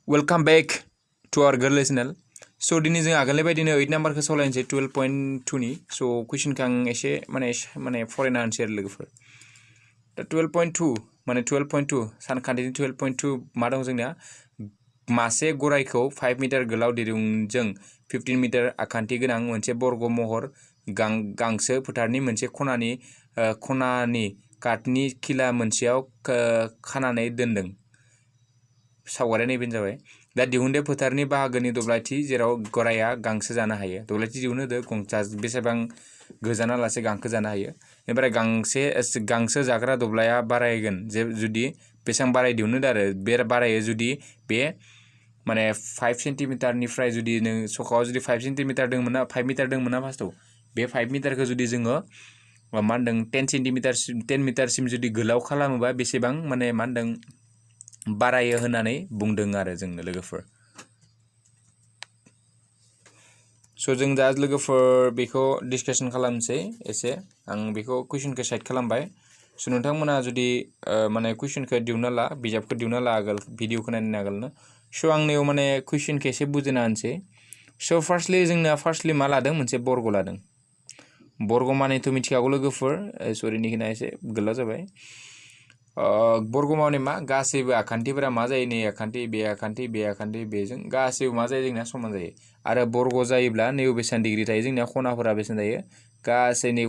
Welcome back to our girl channel. So दिनै जों आगोलनि बायदिनो 8 नाम्बारखौ सावरायनोसै 12.2 नि सो कुइसनखौ आं एसे माने फरायना होनोसै आरो लोगोफोर दा 12.2 माने 12.2 सानखान्थिनि 12.2 मा दं जोंनिया मासे गरायखौ 5 मिटार गोलाव दिरुंजों 15 मिटार आखान्थि गोनां मोनसे बर्ग महर गांसो फोथारनि मोनसे खनानि काटनि खिला मोनसेयाव खानानै दोनदों सावगारिया नैबेनो जाबाय दा दिहुनदो फोथारनि बाहागोनि दब्लायथि जेराव गराया गांसो जानो हायो दब्लायथि दिहुनदो बेसेबां गोजाना लासे गांसो जानो हायो ओमफ्राय गांसो जाग्रा दब्लाया बारायगोन जुदि बेसेबां बाराय दिहुनदो आरो बे बारायो जुदि बे माने 5 सेन्टिमिटारनिफ्राय जुदि नों सखाव जुदि 5 सेन्टिमिटार दंमोन ना 5 मिटार दंमोन ना फार्स्टआव बे 5 मिटारखौ जुदि जोङो मा होनदों 10 मिटारसिम जुदि गोलाव खालामोबा बेसेबां माने मा होनदों बारायो होननानै बुंदों आरो जोंनो लोगोफोर सो जों दा लोगोफोर बेखौ डिसकाशन खालामनोसै एसे आं बेखौ कुइसनखौ साइड खालामबाय सो नोंथांमोना जुदि माने कुइसनखौ दिहुनना ला बिजाबखौ दिहुनना ला आगोल भिडिअखौ नायनो आगोलनो सो आंनियाव माने कुइसनखौ एसे बुजिना होनोसै सो फार्स्टलि मा लादों मोनसे बर्ग लादों बर्ग मानेथ' मिथिखागौ लोगोफोर सरि निखिना एसे गोलाव जाबाय बर्ग माने मा गासैबो आखान्थिफोरा मा जायो नै आखान्थि बेजों गासैबो मा जायो जोंना समान जायो आरो बर्ग जायोब्ला नैयाव बेसेबां डिग्री थायो जोंना खनाफोरा बेसेबां जायो गासै नै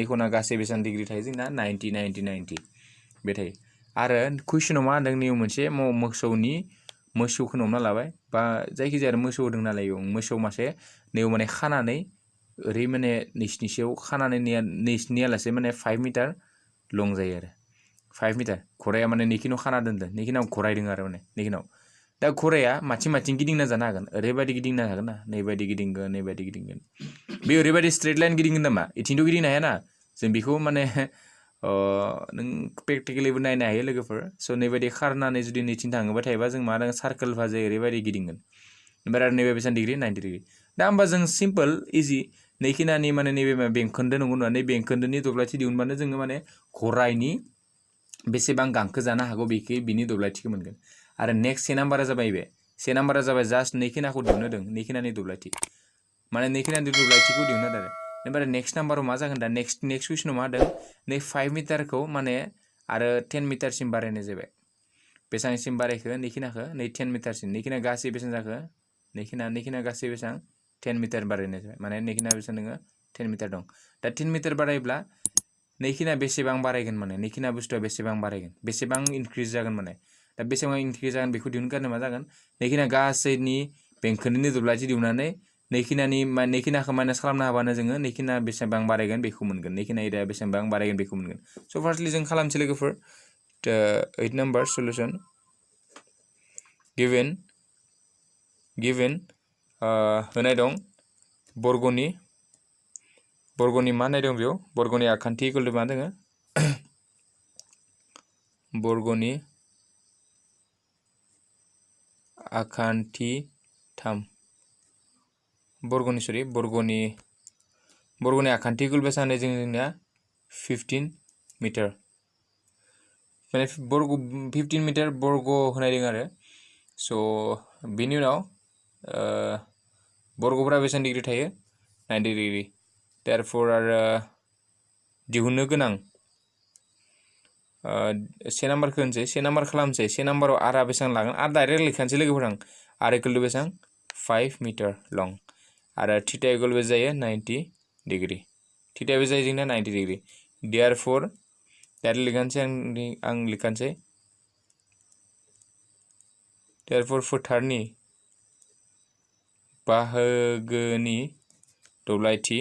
खना गासै बेसेबां डिग्री थायो जोंना 90 बे थायो आरो कुइसनाव मा होनदों नैयाव मोनसे मोसौखौ हमना लाबाय बा जायखिजाया मोसौ होदों नालाय मोसौ मासे नैयाव माने खानानै ओरै माने नैसिनिसेयाव खानानै नैसिनियालासे माने 5 मिटार लं जायो आरो 5 मिटार घराया माने नैखिनाव खाना दोनदों नैखिनाव घरायदों आरो माने नैखिनाव दा घराया माथिं गिदिंना जानो हागोन ओरैबायदि गिदिंनो हागोन ना नैबायदि गिदिंगोन बे ओरैबायदि स्ट्रेट लाइन गिदिंगोन नामा इथिंथ' गिदिंनो हायाना जों बेखौ माने नों प्रेक्टिकेलिबो नायनो हायो लोगोफोर स' नैबायदि खारनानै जुदि नैथिं थाङोबा थायोबा जों मा होनो सार्कोल फाजे ओरैबायदि गिदिंगोन ओमफ्राय आरो नैबे बेसेबां डिग्री 90 डिग्री दा होमबा जों सिम्पल इजि नैखिनानि माने नैबे बेंखोन्दो नंगौ नङा नै बेंखोन्दोनि दब्लायथि दिहुनबानो जोङो माने घरायनि बेसेबां गांखो जानो हागौ बिनि दब्लायथिखौ मोनगोन आरो नेक्स्ट से नाम्बारा जाबाय जास्ट नैखिनाखौ दिहुननो होदों नैखिनानि दब्लायथि माने नैखिनानि दब्लायथिखौ दिहुननो होदों ओमफ्राय नेक्स्ट नाम्बाराव मा जागोन दा नेक्स्ट कुइसनाव मा होदों नै 5 मिटारखौ माने आरो 10 मिटारसिम बारायनाय जाबाय बेसेबांसिम बारायखो नैखिनाखौ नै 10 मिटारसिम नैखिना गासै बेसेबां जाखो नैखिना गासै बेसेबां 10 मिटार बारायनाय जाबाय माने नैखिना बेसेबां नोङो 10 मिटार दं दा 10 मिटार बारायब्ला नैखिना बेसेबां बारायगोन माने नैखिना बुस्थुआ बेसेबां बारायगोन बेसेबां इनक्रिज जागोन माने दा बेसेबां इनक्रिज जागोन बेखौ दिहुननो मा जागोन नैखिना गासैनि बेंखोन्दोनि दब्लायथि दिहुननानै नैखिनाखौ माइनास खालामनो हाबानो जोङो नैखिना बेसेबां बारायगोन बेखौ मोनगोन नैखिना एरिया बेसेबां बारायगोन बेखौ मोनगोन स' फार्स्टलि जों खालामसै लोगोफोर 8 नाम्बार सल्युसन गिभेन होनाय दं बर्गनि मा होननाय दं बेयाव बर्गनि आखान्थि इकुवेल टु मा दङ बर्गनि आखान्थि 3 बर्गनि आखान्थि इकुवेल बेसेबां होननाय जोंनिया 15 मिटार माने 15 मिटार बर्ग होनाय दं आरो स' बेनि उनाव बर्गफोरा बेसेबां डिग्री थायो 90 डिग्री देयरफर आरो दिहुननो गोनां से नाम्बारखौ होनसै से नाम्बार खालामसै से नाम्बाराव आरा बेसेबां लागोन आरो डाइरेक्ट लिखानोसै लोगोफोर आं आर इकुवेल टु बेसेबां 5 मिटार लं आरो थीटा इकुवेल बे जायो 90 डिग्री थीटायाबो जायो जोंना 90 डिग्री देयरफर डाइरेक्ट लिखानोसै आं लिखानोसै देयरफर फोथारनि बाहागोनि दब्लायथि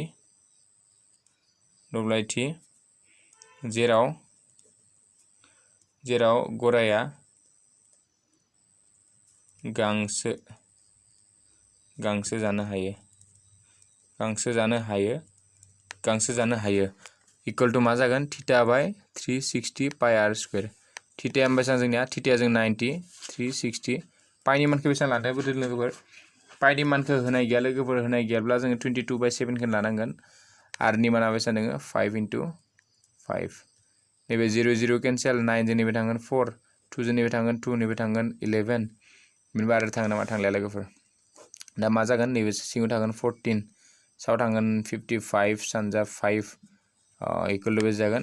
जेराव गराया गांसो जानो हायो इकुवेल टु मा जागोन थीटा बाय 360 पाइ आर स्क्वायर थीटाया बेसेबां जोंनिया थीटाया जों 90 360 पाइनि मानखौ बेसेबां लानाय बोदों लोगोफोर पाइनि मानखौ होनाय गैया लोगोफोर होनाय गैयाब्ला जोङो 22/7 लानांगोन आरनि माना बेसेबां दङ 5 × 5 नैबे 0 0 केन्सेल 9 जों नैबे थांगोन 4 2 जों नैबे थांगोन 2 नैबे थांगोन 11 बिनिफ्राय आरो थांगोन नामा थांलाया लोगोफोर दा मा जागोन नैबे सिङाव थागोन 14 सायाव थांगोन 55 सानजा 5 इक्वल टु बे जागोन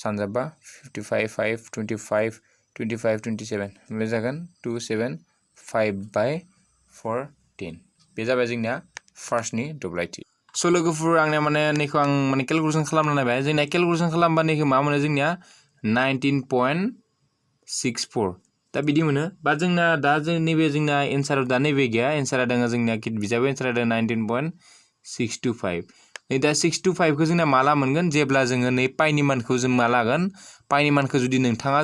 सानजाबा 55 5 25 25 27 बे जागोन 275 बाय 14 बे जाबाय जोंनिया फार्स्टनि दब्लायथि स' लोगोफोर आंनिया माने नैखौ आं माने केलकुलेसन खालामना नायबाय जोंनिया केलकुलेसन खालामबा नैखौ मा मोनो जोंनिया 19.64 दा बिदि मोनो बा जोंना दा जों नैबे जोंना एन्साराव दा नैबे गैया एन्सारा दङ जोंनिया बिजाब एन्सारा दङ 19.625 नै दा 625 खौ जोंना माला मोनगोन जेब्ला जोङो नै पाइनि मानखौ जों मा लागोन पाइनि मानखौ जुदि नोंथाङा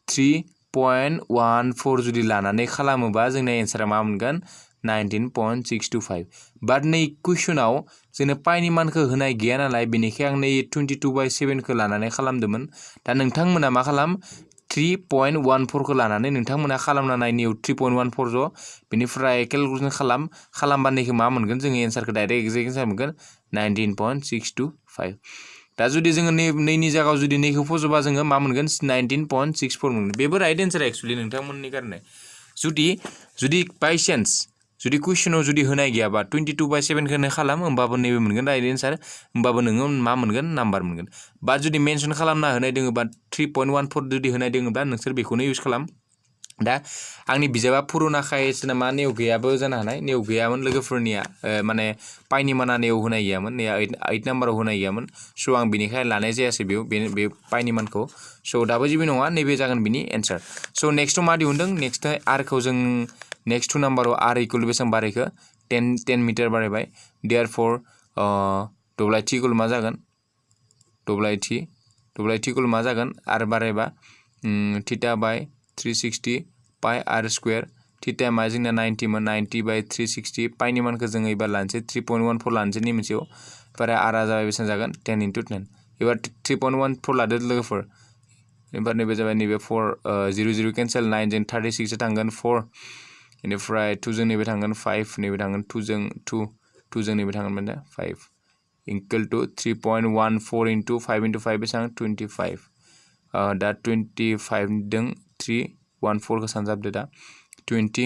3.14 जुदि लानानै खालामोबा जोंना एन्सारा मा मोनगोन 19.625 बाट नै कुइसनाव जोंनो पाइनि मानखौ होनाय गैया नालाय बेनिखाय आं नै 22/7 खौ लानानै खालामदोंमोन दा नोंथांमोना मा खालाम 3.14 खौ लानानै नोंथांमोना खालामना नायनियाव 3.14 ज' बेनिफ्राय केलकुलेसन खालामबा नैखौ मा मोनगोन जोङो एन्सारखौ डाइरेक्ट एक्जेक्ट एन्सार मोनगोन 19.625 दा जुदि जोङो नैनि जायगायाव जुदि नैखौ फज'बा जोङो मा मोनगोन 19.64 मोनगोन बेबो राइट एन्सार एक्चुअलि नोंथांमोननि कारने जुदि बाय चान्स जुदि कुइसनाव जुदि होनाय गैयाबा 22/7 खौनो खालाम होमबाबो नैबे मोनगोन राइट एन्सार होमबाबो नोङो मा मोनगोन नाम्बार मोनगोन बा जुदि मेनसन खालामना होनाय दोङोबा 3.14 जुदि होनाय दोङोबा नोंसोर बेखौनो इउज खालाम दा आंनि बिजाबा पुरुनाखायसो नामा नेव गैयाबो जानो हानाय नेव गैयामोन लोगोफोरनिया माने पाइनि माना नेव होनाय गैयामोन नै 8 नाम्बाराव होनाय गैयामोन स' आं बिनिखाय लानाय जायासै बे पाइनि मानखौ स' दाबो जेबो नङा नैबे जागोन बिनि एन्सार स' नेक्स्टआव मा दिहुनदों नेक्स्ट आरखौ जों नेक्स्ट 2 नाम्बाराव आर इक्वल बेसेबां बारायखो 10 मिटार बारायबाय देयारफर दब्लायथि इक्वल मा जागोन दब्लायथि इक्वल मा जागोन आर बारायबा थीटा बाय 360 पाइ आर स्क्वायर थीटा मा जोंना 90 मोन 90/360 पाइनि मानखौ जोङो एबार लानोसै 3.14 लानोसै नि मोनसेयाव ओमफ्राय आरआ जाबाय बेसेबां जागोन 10 × 10 एबार 3.14 लादो लोगोफोर एबार नैबे जाबाय नैबे 4 0 0 केन्सेल 9 जों 36 थांगोन 4 बेनिफ्राय 2 जों नैबे थांगोन 5 नैबे थांगोन 2 जों 2 जों नैबे थांगोन माने 5 इक्वल टु 3.14 × 5 × 5 बेसेबां 25 दा 25 दों 3.14 खौ सानजाबदो दा 20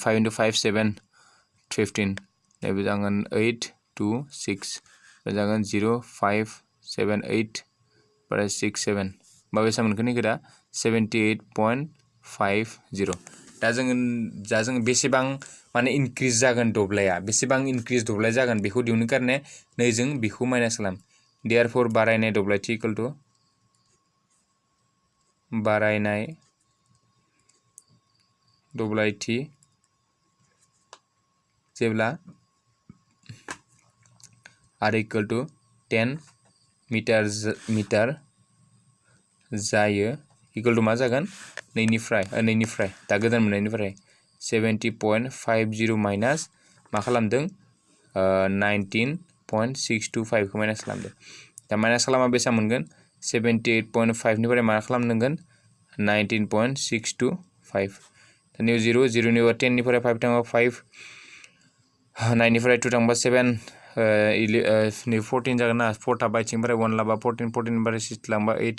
5 × 5 7 15 नैबे जागोन 8 2 6 बे जागोन 0 5 7 8 ओमफ्राय 6 7 बा बेसेबां मोनखो नैखौ दा 78.50 दा जोङो बेसेबां माने इनक्रिज जागोन दब्लाया बेसेबां इनक्रिज दब्लाय जागोन बेखौ दिहुननो कारने नै जों बेखौ माइनास खालाम देयारफर बारायनाय दब्लायथि इक्वल टु बारायनाय दब्लायथि जेब्ला आर इक्वल टु 10 मिटार जायो इक्वल टु मा जागोन नैनिफ्राय दा गोदान मोननायनिफ्राय 70.50 माइनास मा खालामदों 19.625 खौ माइनास खालामदों दा माइनास खालामा बेसेबां मोनगोन 78.5 निफ्राय मा खालामनांगोन 19.625 दा निउ 0 0 निफ्राय 10 निफ्राय 5 थांबा 5 9 निफ्राय 2 थांबा 7 नै 14 जागोन ना 4 थाबाय थिंनिफ्राय 1 लाबा 14 निफ्राय 6 लांबा 8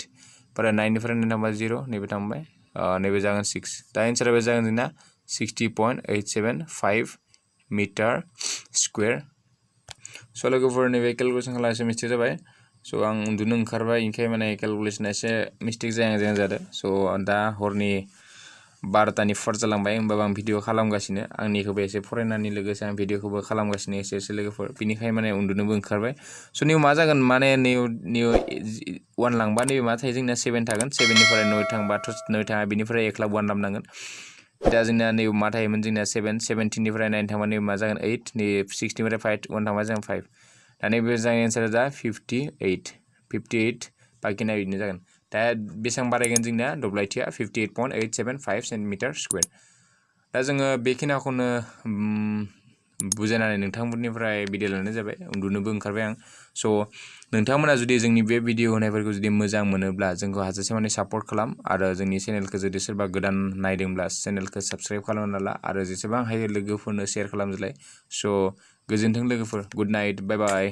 ओमफ्राय 9 निफ्राय 9 थांबा 0 नैबे थांबाय नैबे जागोन 6 दा एन्सारा बे जागोन जोंना 60.875 मिटार स्क्वायर स' लोगोफोर नैबे केलकुलेसन खालामनाया एसे मिस्टेक जाबाय स' आं उन्दुनो ओंखारबाय ओंखाय माने केलकुलेसना एसे मिस्टेक जायां जादों स' दा हरनि 12टानि 4 जालांबाय होमबाबो आं भिडिअ खालामगासिनो आंनिखौबो एसे फरायनानै लोगोसे आं भिडिअखौबो खालामगासिनो एसे लोगोफोर बिनिखाय माने उन्दुनोबो ओंखारबाय स' निउ मा जागोन माने निउ 1 लांबा नैबे मा थायो जोंना 7 थागोन 7 निफ्राय 9 थांबाथ' 9 थाङा बिनिफ्राय 1 लाख 1 लाबनांगोन दा जोंना नैबे मा थायोमोन जोंना 17 निफ्राय 9 थांबा नैबे मा जागोन 8 नै 6 निफ्राय 5 1 थांबा जों 5 दा नैबे जोंनि एन्सारा दा 58 बाखिना बिदिनो जागोन दा बेसेबां बारायगोन जोंना दब्लायथिया 58.875 सेन्टिमिटार स्क्वायर दा जोङो बेखिनिखौनो बुजायनानै नोंथांमोननिफ्राय भिडिअ लानाय जाबाय उन्दुनोबो ओंखारबाय आं स' नोंथांमोना जुदि जोंनि बे भिडिअ होनायफोरखौ जुदि मोजां मोनोब्ला जोंखौ हाजासे माने सापर्ट खालाम आरो जोंनि चेनेलखौ जुदि सोरबा गोदान नायदोंब्ला चेनेलखौ साबस्क्राइब खालामना ला आरो जेसेबां हायो लोगोफोरनो शेयार खालामजोलाय स' गोजोन्थों लोगोफोर गुड नाइट बाय बाय